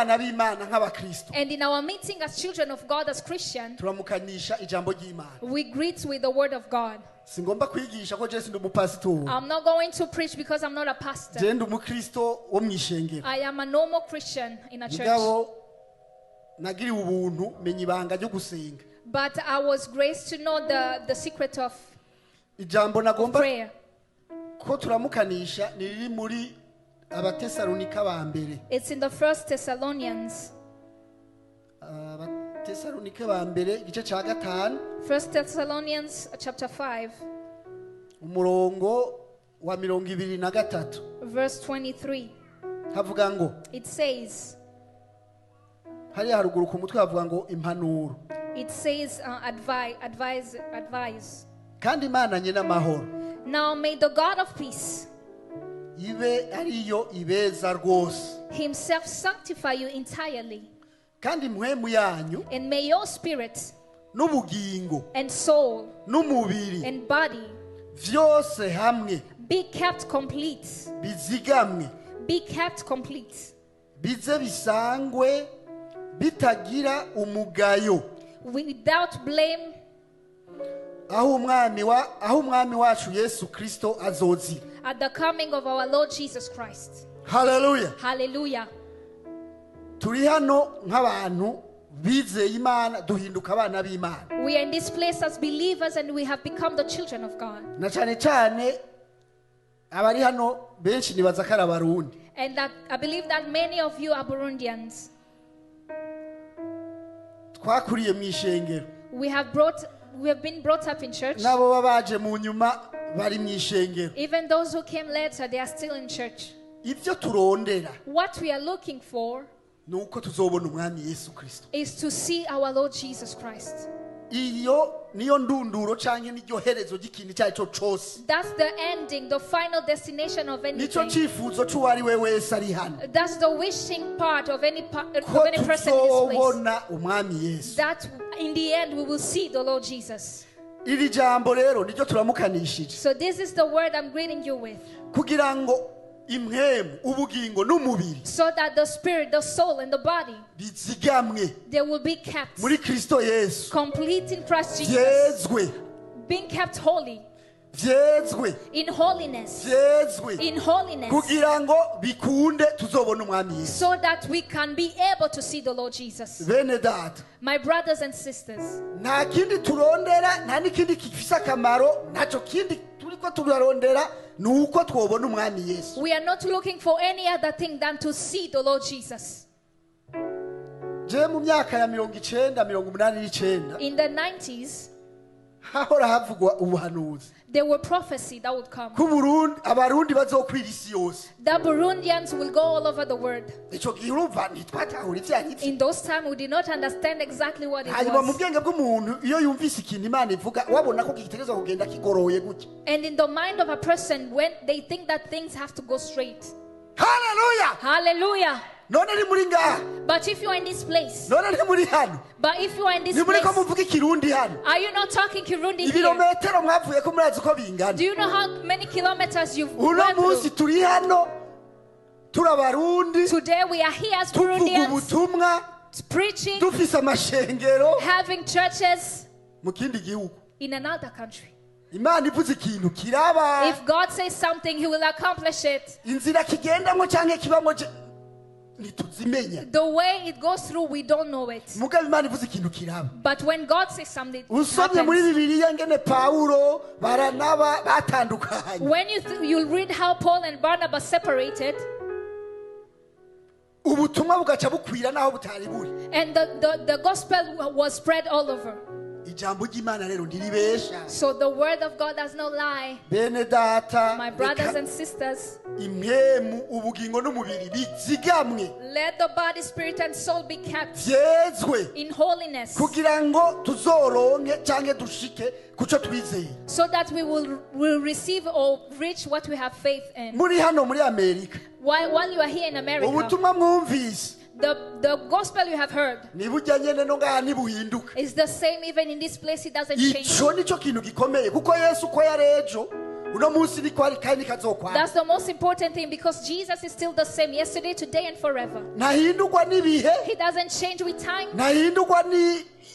nk'abana b'Imana, nk'abakristo, And in our meeting as children of God, as Christian, turamukanisha ijambo ry'Imana. We greet with the word of God. Singomba kwigisha ko je sindi umupasitori. I'm not going to preach because I'm not a pastor. Je ndi umukristo wo mu ishengero. I am a normal Christian in a church. Mugabo nagiriwe ubuntu menya ibanga ryo gusenga. But I was graced to know the secret of Ijambo nagomba prayer. Ko turamukanisha ni riri muri Abatesalonika ba mbere. It's in the First Thessalonians. Abatesalonika ba mbere, igice cya gatanu, First Thessalonians chapter 5, umurongo wa 23. Verse 23. Havuga ngo, It says, hariya haruguru ku mutwe havuga ngo impanuro. It says, advise, advise, advise. Kandi Imana nyine amahoro Now may the God of peace ibe ariyo ibeza rwose, himself sanctify you entirely, kandi impwemu yanyu and may your spirit n'ubugingo and soul n'umubiri and body byose hamwe be kept complete. Bizigamwe, Be kept complete bize bisangwe bitagira umugayo without blame aho umwami wacu Yesu Kristo azozira. At the coming of our Lord Jesus Christ. Haleluya. Hallelujah. Turi hano nk'abantu bizeye Imana, duhinduka abana b'Imana. We are in this place as believers and we have become the children of God. Na cyane cyane abari hano benshi nibaza ko ari Abarundi. And that I believe that many of you are Burundians. Twakuriye mu ishengero. We have been brought up in church. N'abo baba baje mu nyuma bari mu ishengero. Even those who came later, they are still in church. Ibyo turondera What we are looking for ni uko tuzobona umwami Yesu Kirisito. Is to see our Lord Jesus Christ. Iyo niyo ndunduro cyangwa n'iryo herezo ry'ikintu icyo ari cyo cyose. That's the ending, the final destination of Nicyo anything. cyifuzo cy'uwo ari we wese ari hano, That's the wishing part ko of any person in this place. tuzobona umwami Yesu. That in the end we will see the Lord Jesus. Iri jambo rero niryo turamukanishije, So this is the word I'm greeting you with. Kugira ngo impwemu, ubugingo n'umubiri So that the spirit, the soul, and the body, bizigamwe they will be kept muri Kristo Yesu, complete in Christ Jesus, byezwe, being kept holy byezwe, in holiness, byezwe, in holiness, kugira ngo bikunde tuzobone umwami Yesu. So that we can be able to see the Lord Jesus. Bene data, My brothers and sisters, nta kindi turondera, nta n'ikindi gifise akamaro, ntacyo kindi turiko turarondera, ni uko twobona umwami Yesu. We are not looking for any other thing than to see the Lord Jesus. Je mu myaka ya 90, 89, In the 90s, hahora havugwa ubuhanuzi there were prophecy that would come. ko Burundi, Abarundi bazokwira isi yose. The Burundians will go all over the world. Ico gihe urumva ntitwatahura ivyo ari vyo. In those times, we did not understand exactly what it Hanyuma mu was. bwenge bw'umuntu, iyo yumvise ikintu Imana ivuga, wabona ko gitegerezwa kugenda kigoroye gutya. And in the mind of a person, when they think that things have to go straight. Haleluya. Hallelujah. None ni muri ngaha? But if you are in this place, None ni muri hano? But if you are in this Ni muri ko place, muvuga ikirundi hano? Are you not talking Kirundi here? Ibirometero mwavuye ko murazi uko bingana? Do you know how many kilometers you've Uno went munsi through? turi hano turi Abarundi, Today we are here as tuvuga Burundians, ubutumwa, preaching, dufise amashengero having churches mu kindi gihugu. In another country. Imana ivuze ikintu kiraba. If God says something, He will accomplish it. Inzira kigendamo cyangwa kibamo ntituzimenya. The way it goes through, we don't know it. Mugabo Imana ivuze ikintu kiraba. But when God says something, it Usomye muri happens. Bibiliya ngene Pawulo, Baranaba batandukanye, When you'll read how Paul and Barnabas separated, ubutumwa bugaca bukwira n'aho butari buri. And the gospel was spread all over. Ijambo ry'Imana rero ntiribesha. So the word of God does not lie. Bene data, My brothers reka and sisters, impwemu, ubugingo n'umubiri bizigamwe, let the body, spirit, and soul be kept byezwe, in holiness kugira ngo tuzoronke cyangwa dushike ku cyo twizeye. So that we will receive or reach what we have faith in. Muri hano muri Amerika, While you are here in America, ubutumwa mwumvise the gospel you have heard nibujya nyene no ngaha ntibuhinduka. Is the same even in this place, it doesn't change. Ico nicyo kintu gikomeye, kuko Yesu uko yari ejo, Uno munsi niko ari kandi kazokwama. That's the most important thing because Jesus is still the same yesterday, today, and forever. Ntahindurwa n'ibihe. He doesn't change with time. Ntahindurwa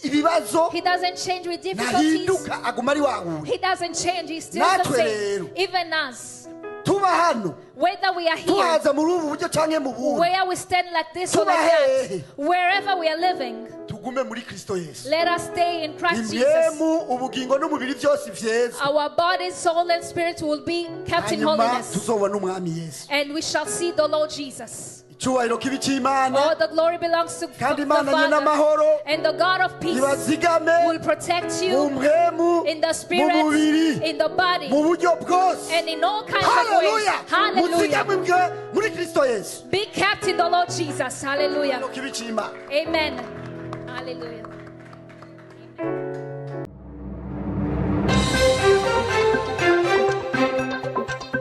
n'ibibazo. He doesn't change with difficulties. Ntahinduka, aguma ari wa wundi. He doesn't change. He's still the Natwe same. rero. Even us, Tuba hano, whether we are here, tuhaza muri ubu buryo canke mu bundi, where we stand like this or like that, wherever we are living, tugume muri Kristo Yesu. let us stay in Christ Jesus. Impwemu, ubugingo n'umubiri byose vyeza. Our body, soul, and spirit will be kept in Hanyuma holiness. tuzobona umwami Yesu. And we shall see the Lord Jesus. Icyubahiro kibe icy'Imana. All the glory belongs to Kandi the Imana Father. n'amahoro And the God of peace ibazigame will protect mu you mpwemu, in the mu spirit, mubiri, in the body, mu buryo bwose. and in all kinds of ways. Haleluya! Hallelujah. Muzigamwe muri Kristo Yesu. Be kept in the Lord Jesus. Hallelujah. Icyubahiro kibe icy'Imana. Amen. Hallelujah.